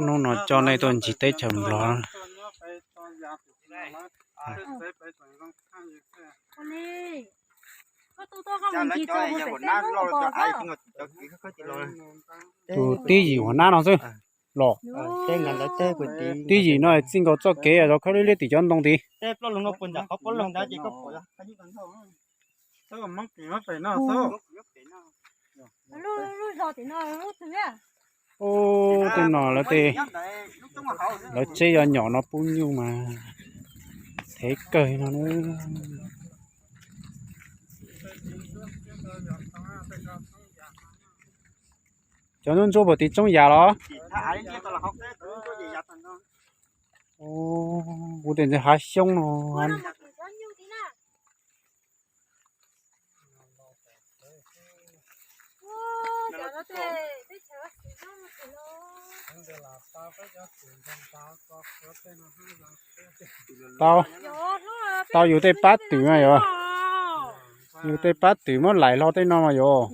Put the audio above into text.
Hnub no coj nej tuaj ncig teb chaws Nplog. Tus tib yim hauv nab no xwb los. Tib yim no txij nkaus txoj kev zov khawb liab liab tim cov ntoo tid. Ub, tej no lawv tej, lawv tseb yov nyom no pub nyuj mas thev kawg no na. Cov ntsuab ntsuab puag tid tsoob yas los? Kuv tias ntxim hav xyoob no. Tau, tau yus tej pab twm mas yog, yus tej pab twm muab laim hlo tej no mas yog.